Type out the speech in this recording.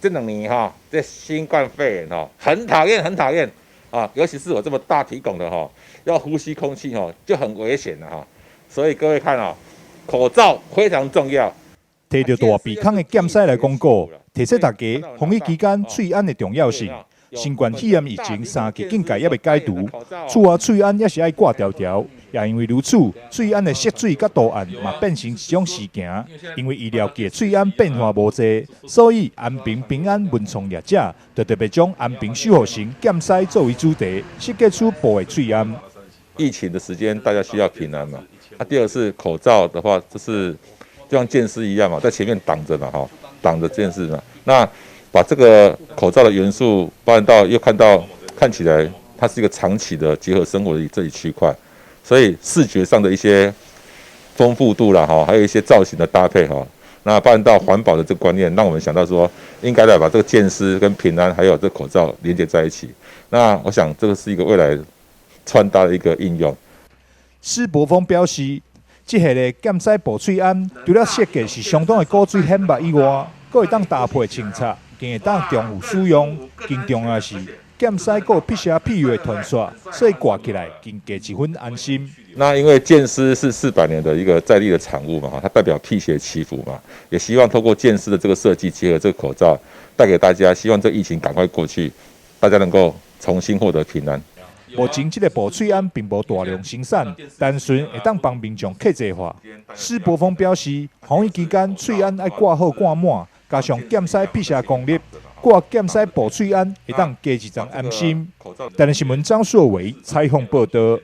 這2年哈，這新冠肺炎吼，很討厭，很討厭啊！尤其是我這麼大體孔的哈，要呼吸空氣吼，就很危險了哈。所以各位看哦，口罩非常重要。提著大鼻孔的劍獅來廣告，提醒大家防疫期間喙罨的重要性。新冠肺炎疫情三級警戒猶未解除，厝仔喙罨也是愛掛牢牢。也因為如此，喙罨的色水佮圖案嘛變成一種時行。因為醫療級的喙罨變化無濟，所以安平平安文創業者就特別將安平守護神劍獅作為主題，設計出布的喙罨。疫情的時間，大家需要平安嘛。啊，第二是口罩的話，就是就像劍獅一樣嘛，在前面擋着嘛，哈，擋着劍獅嘛。那把這個口罩的元素搬到，又看到看起來它是一個長期的結合生活的這一區塊，所以視覺上的一些豐富度啦，哈，還有一些造型的搭配，哈，那搬到環保的這個觀念，讓我們想到說，應該來把這個劍獅跟平安還有這個口罩連接在一起。那我想這個是一個未來穿搭的一個應用。施柏峰表示，這系列劍獅布喙罨，除了設計是相當的古錐顯目以外，閣會當搭配穿插，更會當重複使用。更重要的是，劍獅閣有辟邪庇佑的傳說，所以掛起來更加一分安心。那因為劍獅是400年的一個在地的產物嘛，它代表辟邪祈福嘛，也希望透過劍獅的這個設計，結合這個口罩，帶給大家，希望這疫情趕快過去，大家能夠重新獲得平安。目前這個布喙罨並無大量生產，單純會當幫民眾客製化。施柏峰表示，防疫期間喙罨愛掛好掛滿，加上劍獅辟邪功力，掛劍獅布喙罨會當加一層安心。台視新聞張碩偉採訪報道。